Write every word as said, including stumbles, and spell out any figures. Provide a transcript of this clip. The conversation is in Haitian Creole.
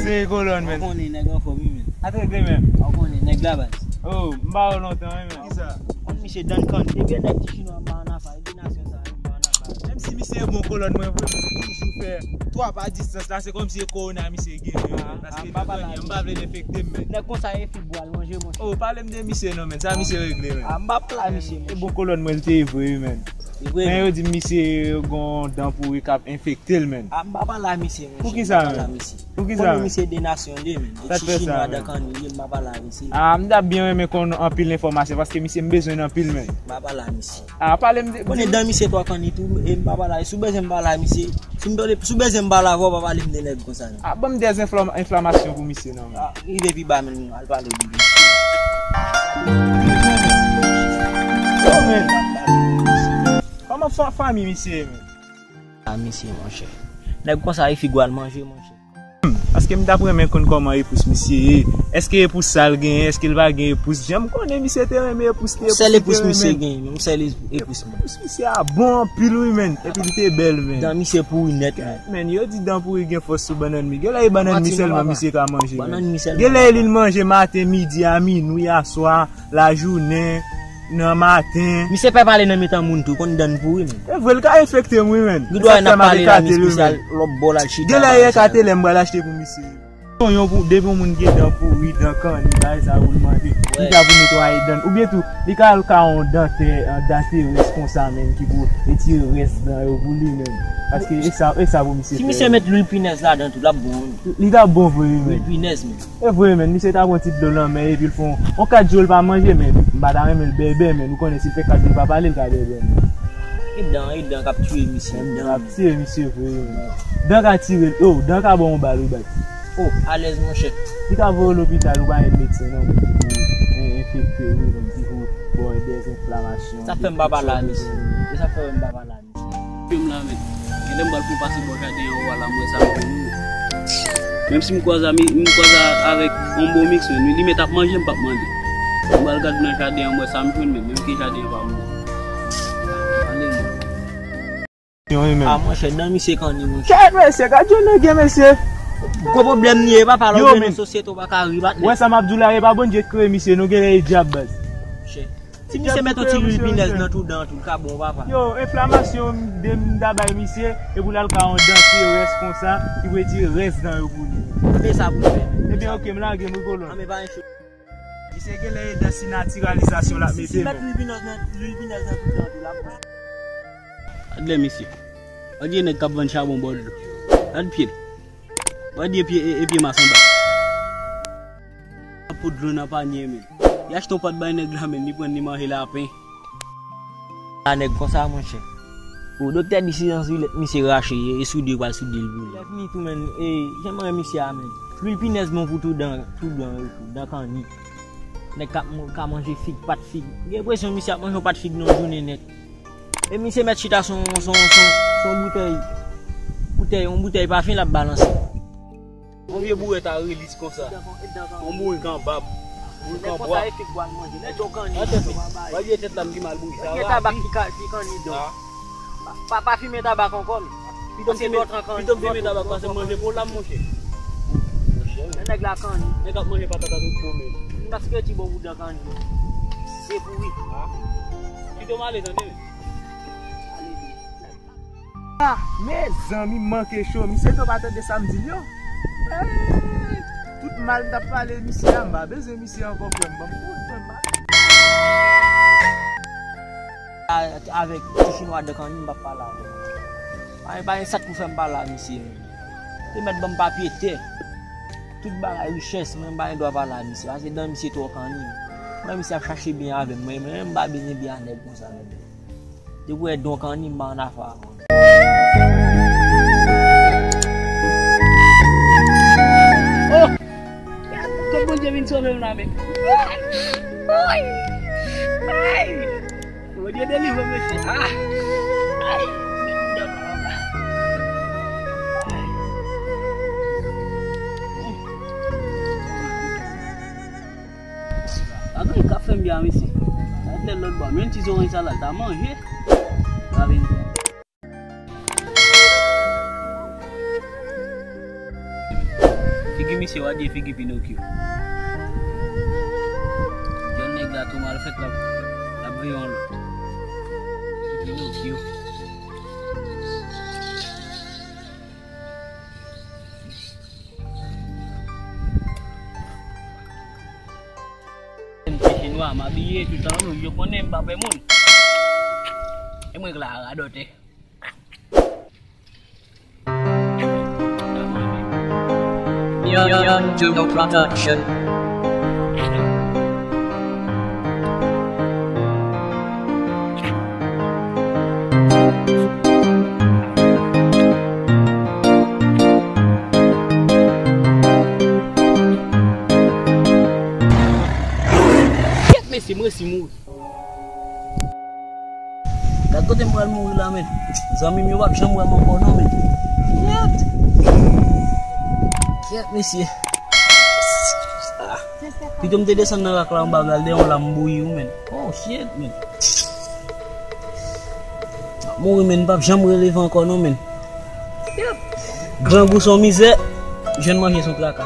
Se kolòn, men. Ou konnen nèg anfòm, wi, men. Sa t regle, men. Ou konnen nèg la, baz. Oh, m pa wè w lontan, wi, men. Kisa? Konn misye Duncan, ebyen nèg ti chinwa anba ann afè, ebyen nasyon sa, anba ann afè. Menm si misye bon kolòn mwen vre, men toujou fè twa pa distans la, se kòmsi se kowona misye genyen, men. Paske m pa vle enfekte m, men. Nèg konsa e fig bwa l manje, monchè. Oh, pale m de misye non, men. Sa misye regle, men. Ah, m pa pale a misye, monchè. E bon kolòn mwen l te ye vre, wi, men. Men yo di misye gon dan pouri k ap enfekte l, men. Ah, m pa pale a misye, monchè. Poukisa, men? Poukisa, men? Konnen misye de nasyon li ye, men. E ti chinwa dan kanni li ye, m pa pale a misye. Ah, m t ap byen renmen konn anpil enfòmasyon, paske misye m bezwen l anpil, men. M pa pale a misye. Ah, pale m de. Konnen dan misye twa kanni tou, e m pa pale a misye. Si w bezwen m pale a misye, si m bezwen, si w bezwen m pale avè w, pa pale m de nèg konsa, non. Ah, ban m de enflamasyon pou misye, non, men. Ah, rive pi ba, men, al pale de misye. Yo, men. Kòman fa-, fanmi misye ye, men? A misye, monchè. Nèg konsa, e fig bwa l manje, monchè. Hmm, paske m t ap renmen konn kòman epous misye ye. Èske epous sa l genyen? Èske l pa gen epous? Jan m konnen misye te renmen epous li, epous li te renmen. Yon sèl epous misye genyen, yon sèl epous misye. Epous misye a bon anpil, wi, men. Epi l te bèl, men. Dan misye pouri nèt, men. Men, yo di dan pouri gen fòs sou bannann mi. Genlè e bannann mi sèlman misye ka manje, men. Bannann mi sèlman. Genlè e li l manje maten, midi, a minwi, aswa, lajounen, nan maten. Misye pè pale nan mitan moun tou, konn dan l pouri, men. E vre, l ka enfekte m, wi, men. Li dwe nan pale la, misye, lòt bò l al chita. Genlè e ekate lè m pral achte pou misye. Yon, yon pou, depi yon moun gen dan pouri, dan kanni, bagay sa pou l manje. Li ka pou netwaye dan l. Oubyen tou, li ka al ka yon dantè, yon danterès konsa menm ki pou retire rès dan yo pou li menm. Paske e sa, e sa pou misye fè. Si misye met lwil pinèz ladan tou, l ap bon. Li t ap bon vre, wi, men. Lwil pinèz, men. E vre, men. Misye ta pran ti dlo lanmè epi l fè yon, yon kat jou l pa manje, men. M pa ta renmen l bèbè, men. Ou konnen si l fè kat jou l pa pale, l ka bèbè, men. E dan, e dan k ap tiye misye, dan. K ap tiye misye vre, men. Dan ka tire l, oh, dan ka ba w yon bal, wi, baz. Oh, alèz, monchè. Li ka voye w lopital, ou pa gen medsen non, men ki pou en-, enfekte w, men ki pou ba w dèzenflamasyon. Sa fè m pa pale a misye. E sa fè m pa pale a misye. Fè m la, men. Genlè m pral fè yon pase bò jaden an ou a la, m wè sa m jwenn ou. Menm si m kwaze a mi-, m kwaze a avèk yon bon mix, men li mèt ap manje, m p ap mande. M pral gade nan jaden an, m wè sa m jwenn, men menm ke jaden an pa bon. Ale, men. Yon wi menm. Ah, monchè, dan misye kanni, monchè. Kèt, mesye, gad yon nèg gen, mesye. Gwo pwoblèm li ye, papa, lè w vin nan sosyete, w pa ka ri, patnè. Wè sa m ap di w la, e pa Bondye k kreye misye, non, genlè e dyab, baz. Monchè. Si misye met yon ti lwil pinèz nan tou dan tou, l ka bon, papa. Yo, enflamasyon, m de m ta bay misye, epi l al ka yon danterès konsa, ki pou retire rès dan yo pou li. Anben sa pou l fè. Ebyen, oke, m lage m wi kolòn. Anben pa yon cho. Misye genlè e dan sinatiralizasyon l ap mete, men. Si met lwil pinèz nan, lwil pinèz nan tout dan tou, l ap bon. Gad lè misye. Gad yon nèg k ap vann chabon bò dlo. Gad pye l. Gad yon pye, e, e pye mas anba. Pot dlo nan panye, men. Li achte yon pòt bay nèg la, men, li pran li manje lapen. A nèg konsa, monchè. O, doktè di si zanzilèt misye rache, e, e soude, yo pral soude l pou li. Lè fini tou, men, e, jan mwen wè misye a, men. Lwil pinèz bon pou tou dan, tou dan yo tou, dan kanni. Nèg k ap man-, ka manje fig, pat fig. Gen enpresyon misye ap manje yon pat fig nan yon jounen nèt. E misye mèt chita sou, sou, sou, sou yon boutèy, boutèy, yon boutèy pafen l ap balanse. Yon vye bourèt a relis konsa. Yon bourik an bab. Bourik an bwa. Gad tèt li. Gad vye tèt la m ki mal bouyi sa. Vye tabak ki ka, ki kanni dan. Pa, pa, pa fimen tabak ankò, men. Pito m fimen, pito m fimen tabak pase m manje po la, monchè. Monchè, men nèg la kanni. Nèg ap manje patat a tout pwomen. Paske ti bon pou dan kanni. Se pouri. Pito m ale, tande, men. Ale, men. Ah, mezanmi, m manke cho. Misye tou pa tande sa m di l yo. Hey, tout mal m t ap pale misye a, m pa bezwen misye ankò, frè m. Ban m kout, frè m. A-, avèk ti chinwa dan kanni, m p ap pale avè l. Pa, pa gen sa k pou fè m pale a misye, menm. Li mèt ban m papye tè. Tout bagay richès, mwen m pa gen dwa pale a misye. Paske dan misye twò kanni. Mwen, misye ap chache byen avè m. Mwen, mwen menm, m pa bezwen byen a nèg konsa, menm. Depi w wè don kanni, m pa ann afè avè w. Oh! Kot Bondye vin sove m la, men. Ay! Ay! Bondye delivre m, mesye. Ah! Ay! Pa gen anyen k ap fè m byen, mesye. Gad lè lòt bò, menm ti zoranj sa la, l ta manje. Pa vin. Figi misye, w a di figi Pinokyo. Jèn nèg la tou mal fèt, l ap, l ap veye yon lòt. Pinokyo. M se chinwa, m abiye toutan, moun yo konnen m pa pè moun. E mwen k la radòtè. Young, Young Juno Production. Kèt, mesye, m resi mouri. Gad kote m pral mouri la, men. Zanmi m yo p ap janm wè m ankò, non, men. Kèt! Kèt, mesye. Ah. Pito m te desann nan rak la anba, m pral dèyè yon lam bouyi, wi, men. Oh, shit, men. M ap mouri, men. M p ap janm releve ankò, non, men. Kèt! Grangou se yon mizè, jwenn manje se yon traka.